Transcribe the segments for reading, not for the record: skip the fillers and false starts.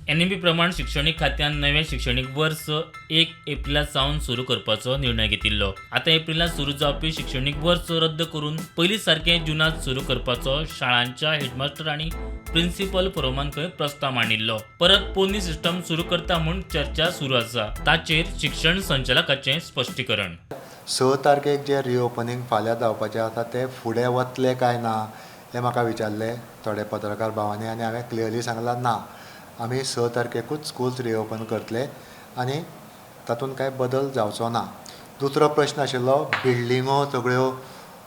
NEP प्रमाण शिक्षणीक खात्यान नवें शिक्षणीक वर्स 1 एप्रिला सावन सुरू करपाचो निर्णय घेतिल्लो. आतां एप्रिलांत सुरू जावपी शिक्षणीक वर्स रद्द करून पयलीं सारकें जुनांत सुरू करपाचो शाळांच्या हेडमास्टर आनी प्रिन्सिपल फोरमान खंय प्रस्ताव मांडिल्लो. परत पोरणी सिस्टम सुरू करता म्हूण चर्चा सुरू आसा, ताचेर शिक्षण संचालकाचें स्पश्टीकरण. 6 तारखेक जें रिओपनींग फाल्यां जावपाचें आसा, तें फुडें वतलें काय ना हें म्हाका विचारलें थोडे पत्रकार भावांनी आनी हांवें क्लियरली सांगलां, ना, आमी 6 तारखेकूच स्कुल्स रिओपन करतले आनी तातूंत कांय बदल जावचो ना. दुसरो प्रश्न आशिल्लो, बिल्डिंगो सगळ्यो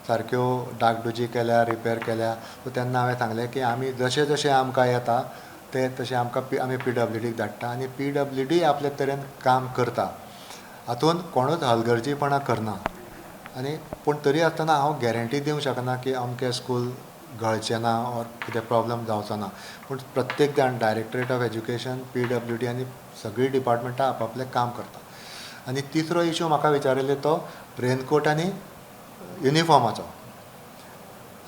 सारक्यो डागडुजी केल्या, रिपेर केल्या. सो तेन्ना हांवें सांगलें की आमी जशें जशें आमकां येता तें तशें आमकां आमी पीडब्ल्यूडीक धाडटा आनी पीडब्ल्यूडी आपले तरेन काम करता. हातूंत कोणूच हलगर्जीपणां करना आनी पूण तरी आसतना हांव गॅरंटी दिवंक शकना की अमकें स्कूल गळचें ना ऑर कितें प्रॉब्लम जावचो ना. पूण प्रत्येक जाण, डायरेक्टरेट ऑफ एज्युकेशन, पीडब्ल्यूडी आनी सगळीं डिपार्टमेंटां आप आपलें काम करता. आनी तिसरो इशू म्हाका विचारिल्लो तो रेनकोट आनी युनिफॉर्माचो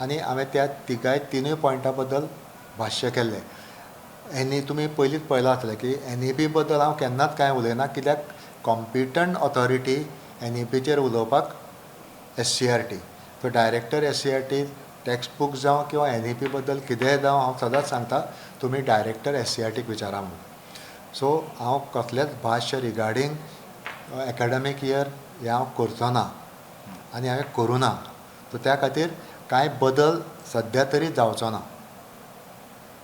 आनी हांवें त्या तिगाय तिनूय पॉयंटा बद्दल भाश्य केल्लें. एन ई तुमी पयलींच पळयलां आसतलें की एनईपी बद्दल हांव केन्नाच कांय उलयना, कित्याक कॉम्पिटंट ऑथॉरिटी एनईपीचेर उलोवपाक SCERT. So director SCERT, text book जावं किंवा एनईपी बद्दल कितेंय जावं, हांव सदांच सांगता, तुमी डायरेक्टर एससीईआरटीक विचारा म्हणून. सो हांव कसलेंच भाश्य रिगार्डींग एकाडमीक इयर हें हांव करचो ना आनी हांवें करूं ना. सो त्या खातीर कांय बदल सद्या तरी जावचो ना.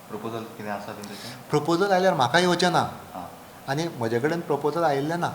प्रपोजल कितें आसा तुमचें? प्रपोजल आयल्यार म्हाका येवचें ना आं. आनी म्हजे कडेन प्रपोजल आयिल्लें ना.